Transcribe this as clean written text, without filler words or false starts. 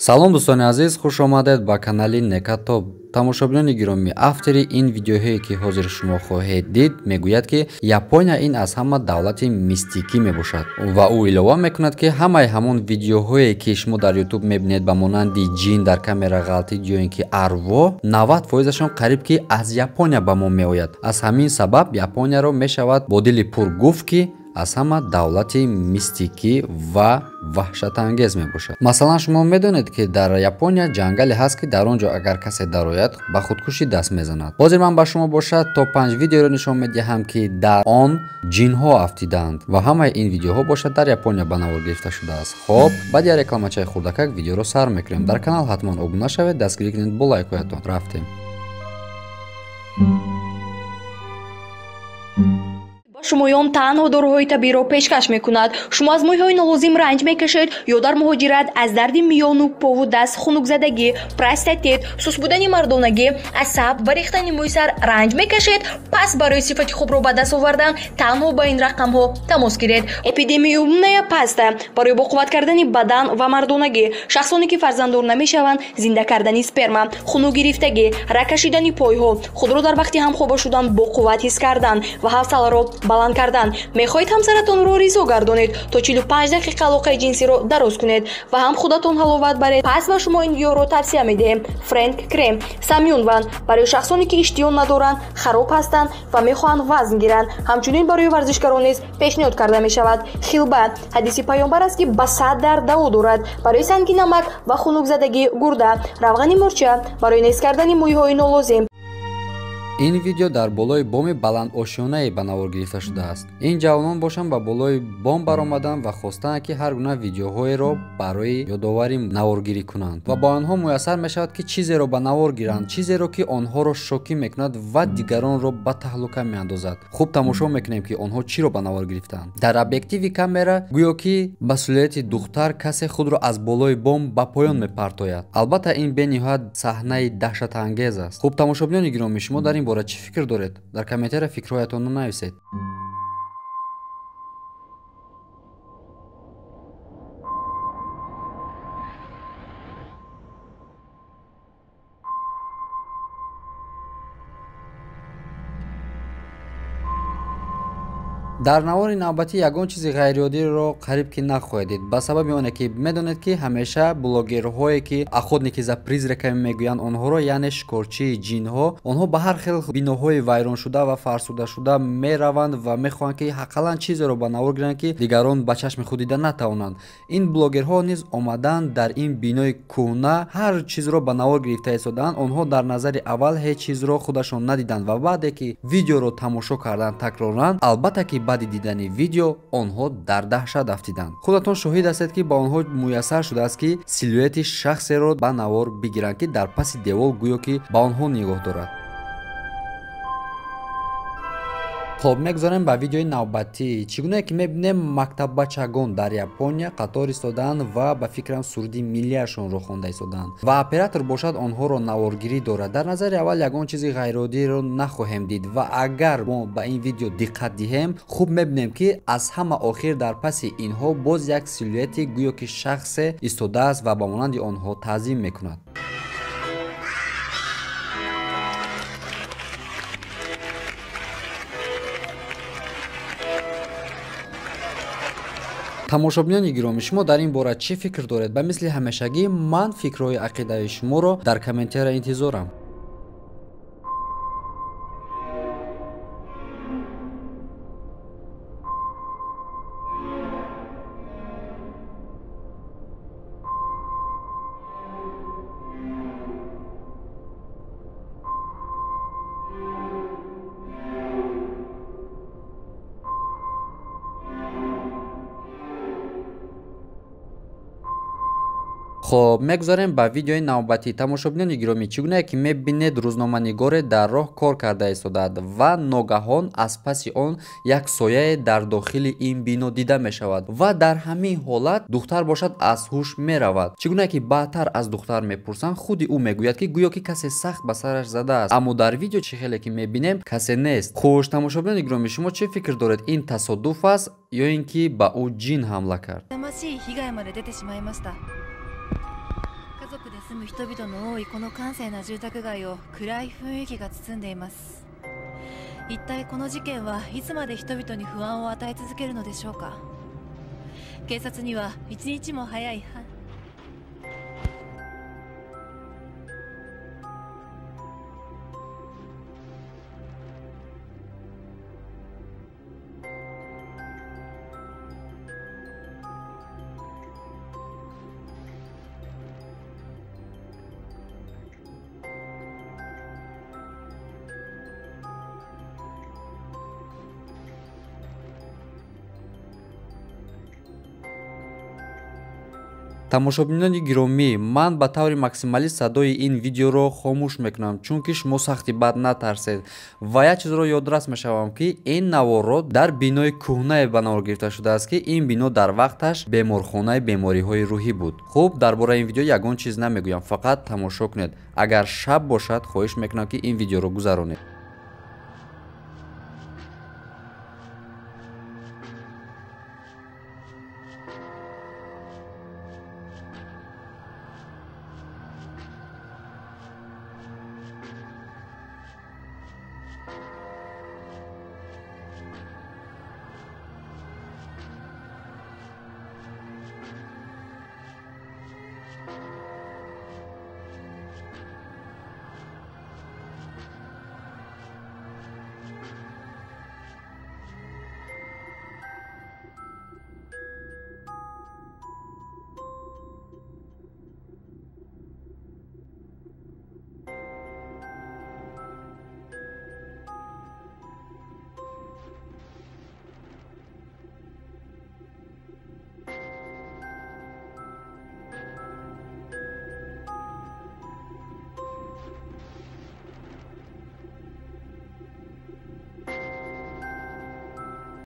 Салом дӯстони азиз, хуш омадед ба канали Некатоб. Тамошобинони гиромӣ, автори ин видеоҳое ки ҳозир шумо хоҳед дид, мегӯяд ки Япония ин аз ҳама давлати мистикӣ мебошад ва ӯ илова мекунад ки ҳамаи ҳамон видеоҳое ки шумо дар Ютуб мебинед ба монанди ҷин дар камера ғалтид ё ин ки арвоҳ, 90%-ашон қариб ки аз Япония ба мо меояд. Аз ҳамин сабаб Японияро мешавад бо дили пур гуфт ки аз ҳама давлати мистикӣ ва ваҳшатангез мебошад. Масалан, шумо медонед ки дар Япония ҷангале ҳаст ки дар он ҷо агар касе дарояд ба худкушӣ даст мезанад. Ҳозир ман ба шумо бошад то 5 видеоро нишон медиҳам ки дар он ҷинҳо афтидаанд ва ҳамаи ин видеоҳо бошад дар Япония ба навор гирифта шудааст. Хоб, баъд як рекламачаи хурдакак видеоро сар мекунем. Дар канал ҳатман обуна шавед, дастгирӣ кунед бо лайкҳоятон. Рафтем. Шумоён танҳо доруҳои табииро пешкаш мекунад. Шумо аз мӯйҳои нолозим ранҷ мекашед ё дар муҳоҷират аз дарди миёну пову даст, хунукзадагӣ, простатит, сус будани мардонагӣ, асаб ва рехтани мӯи сар ранҷ мекашед? Пас барои сифати хубро ба даст овардан танҳо ба ин рақамҳо тамос гиред. Эпидемиумная паста барои боқувват кардани бадан ва мардонагӣ, шахсоне ки фарзанддор намешаванд, зинда кардани сперма, хунукгирифтагӣ, раг кашидани пойҳо, худро дар вақти ҳамхоба шудан боқувват ҳис кардан ва ҳавсаларо баланд кардан. Мехоҳед ҳамсаратонро ризо гардонед, то 45 дақиқа алоқаи ҷинсиро дароз кунед ва ҳам худатон ҳаловат баред? Пас ба шумо ин гиёҳро тавсия медиҳем. Френк крем Самюнван барои шахсоне ки иштиён надоранд, хароб ҳастанд ва мехоҳанд вазн гиранд. Ҳамчунин барои варзишгарон низ пешниҳод карда мешавад. Хилба ҳадиси паёмбар аст ки ба 100 дард даво дорад. Барои санги намак ва хунукзадагии гурда, равғани мурча барои нест кардани мӯйҳои нолозим. Ин видео дар болои боми баландошёнае ба навор гирифта шудааст. Ин ҷавонон бошанд ба болои бом баромаданд ва хостанд ки ҳар гуна видеоҳоеро барои ёдоварӣ наворгирӣ кунанд ва ба онҳо муяссар мешавад ки чизеро ба навор гиранд, чизеро ки онҳоро шокӣ мекунад ва дигаронро ба таҳлука меандозад. Хуб тамошо мекунем ки онҳо чиро ба навор гирифтаанд. Дар объективи камера гӯё ки ба силуэти духтар касе худро аз болои бом ба поён мепартояд. Албатта ин бениҳоят саҳнаи даҳшатангез аст. Хуб тамошобинони гиромӣ, шумо дар ин бора чӣ фикр доред? Дар комментария фикрҳоятонро нависед. Дар навори навбатӣ ягон чизи ғайриоддиро қариб ки нахоҳед дид, ба сабаби оне ки медонед ки ҳамеша блогерҳое ки охотники за призраками мегӯянд онҳоро, яъне шикорчии ҷинҳо, онҳо ба ҳар хел биноҳои вайроншуда ва фарсудашуда мераванд ва мехоҳанд ки ҳаққалан чизеро ба навор гиранд ки дигарон ба чашми худ дида натавонанд. Ин блогерҳо низ омаданд дар ин бинои кӯҳна ҳар чизро ба навор гирифта истодаанд. Онҳо дар назари аввал ҳеҷ чизро худашон надиданд ва баъде ки видеоро тамошо карданд такроран, албатта ки баъди дидани видео онҳо дар даҳшат афтиданд. Худатон шоҳид ҳастед ки ба онҳо муяссар шудааст ки силуэти шахсеро ба навор бигиранд ки дар паси девол гӯё ки ба онҳо нигоҳ дорад. Хоб, мегузарем ба видеои навбатӣ. Чӣ гунае ки мебинем, мактаббачагон дар Япония қатор истодаанд ва ба фикрам суруди миллияшонро хонда истодаанд ва оператор бошад онҳоро наворгирӣ дорад. Дар назари аввал ягон чизи ғайриоддиро нахоҳем дид ва агар мо ба ин видео диққат диҳем, хуб мебинем ки аз ҳама охир дар паси инҳо боз як силуэти гӯё ки шахсе истодааст ва ба монанди онҳо таъзим мекунад. Тамошобинони гиромӣ, шумо дар ин бора чӣ фикр доред? Ба мисли ҳамешагӣ ман фикрҳои ақидаи шуморо дар комментария интизорам. Хоб, мегузарем ба видеои навбатӣ. Тамошобинони гиромӣ, чӣ гунае ки мебинед, рӯзноманигоре дар роҳ кор карда истодааст ва ногаҳон аз паси он як сояе дар дохили ин бино дида мешавад ва дар ҳамин ҳолат духтар бошад аз ҳуш меравад. Чӣ гунае ки баъдтар аз духтар мепурсанд, худи ӯ мегӯяд ки гӯё ки касе сахт ба сараш задааст, аммо дар видео чӣ хеле ки мебинем касе нест. Хуш, тамошобинони гиромӣ, шумо чӣ фикр доред? Ин тасодуф аст ё ин ки ба ӯ ҷин ҳамла кард? 住む人々の多いこの閑静な住宅街を暗い雰囲気が包んでいます。一体この事件はいつまで人々に不安を与え続けるのでしょうか。警察には一日も早いТамошобинони гиромӣ, ман ба таври максималӣ садои ин видеоро хомӯш мекунам, чунки шумо сахти бад натарсед. Ва як чизро ёдрас мешавам, ки ин наворро дар бинои кӯҳнае ба навор гирифта шудааст, ки ин бино дар вақташ беморхонаи бемориҳои рӯҳӣ буд. Хуб, дар бораи ин видео ягон чиз намегӯям, фақат тамошо кунед. Агар шаб бошад, хоҳиш мекунам, ки ин видеоро гузаронед.